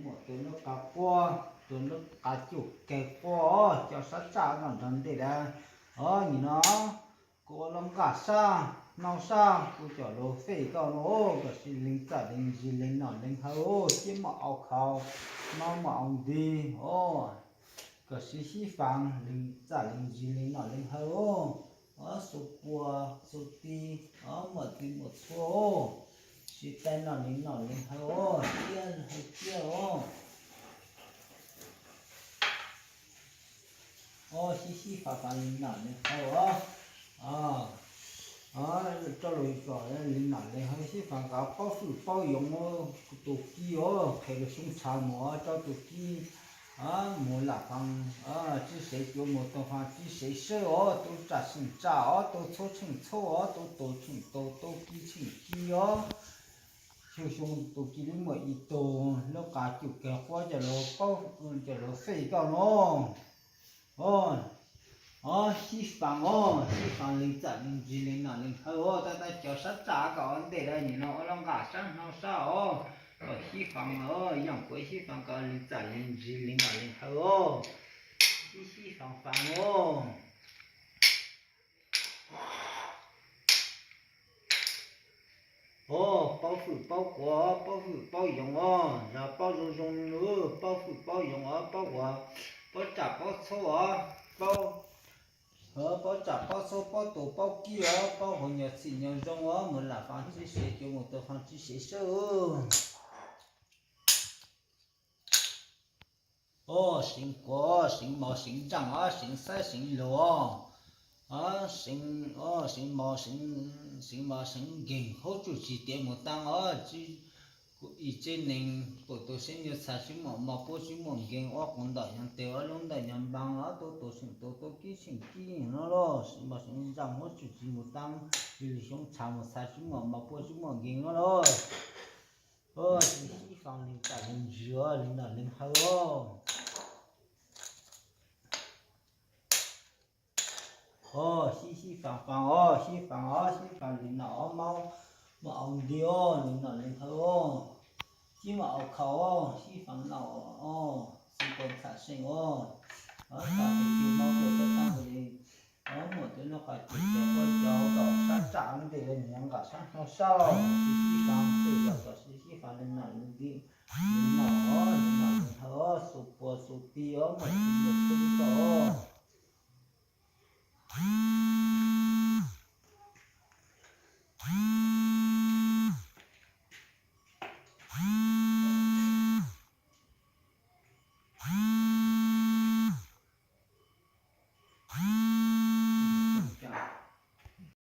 Muam tus nub qa quaj, tus nub qa cuj kawg quaj os, cov sab tsaj no nrog ntej lawm. Os, nim no kuv ua lub nqaj sab hnub sab kuv coj los fij koj no, koj siv leej txam leej ntsis leej nom leej hawv os, thiab muaj au khau, no muaj au nti os, koj siv xib faav leej txam leej ntsis leej nom leej hawv os, xu pua xu ti os, muaj txij muaj txhua os, siv tais nom leej nom leej hawv os, thiab hawv thiab os. Os, xib xib faav faav leej nom leej hawv os. Rau lwm zos leej nom leej hawv xib faav nqa paub fwm paub yoov, tus ki os, qhia lus xyoob tshav mus rau tus ki, mus lam faav tsib sev cuav mus tau faav tsib sev sawb os, tus tsaj tsheej tsaj os, tus txhub tsheej txhub os, tus tus tsheej tus, tus ki tsheej ki os. Xyoo xyoo tus ki li muaj ib tug, lub qa cuj kawg quaj coj los paub, coj los fij koj no. Os, xib faav os, xib faav leej txam leej ntsis leej nom leej hawv os, tab tab cov sab tsaj koj ua ntej lawm, nim no ua lub nqaj sab hnub sab os, koj xib faav os, yog kuv xib faav koj leej txam leej ntsis leej nom leej hawv os, xib xib faav faav os. Os, paub fwm paub quav, paub fwm paub yoov os, zog paub zoo zoo, paub fwm paub yoov os, paub quav, paub tsam paub txhub os, paub, paub tsam paub txhub, paub tus paub ki os, paub hu nyo txhij nyo zoo os, mus lam faav tsib sev cuav mus tau faav tsib sev sawb. Os, seev kuav, seev mos, seev ntsaaj os, seev xaib seev lug os, seev, seev mos, seev mos seev nkeeg, huab tsuj tsis tiav mus taab os, ib tsev neeg pum tus seeb nyuj txha tsis muaj mos, puab tsis muaj nkeeg, ua quas ntaum yog tes, ua lub ntaum yog npaa os, tub tus seem tus, tub kib seem kib no los, seev mos seev ntsaaj huab tsuj tsis mus taab, ib lub xyoob tshav mus txha tsis muaj mos, puab tsis muaj nkeeg no los. Xib xib faav leej txam leej ntsis, leej nom leej hawv os. Os, xib xib faav faav os, xib faav os, xib faav leej nom os, maub, muaj au nti os, leej nom leej hawv os, xib muaj au khau os, xib faav nom os, xib pua txham seej os, os, txham seej maub tuaj tab taab li, os, muaj tus nub qa cuj kawg quaj cov kaum sab tsaj ua ntej lawm, nim no nqaj sab hnub sab, xib xib faav tej yog koj siv xib faav leej nom leej nti, leej nom os, leej nom leej hawv os, xu pua xu ti os, muaj txij muaj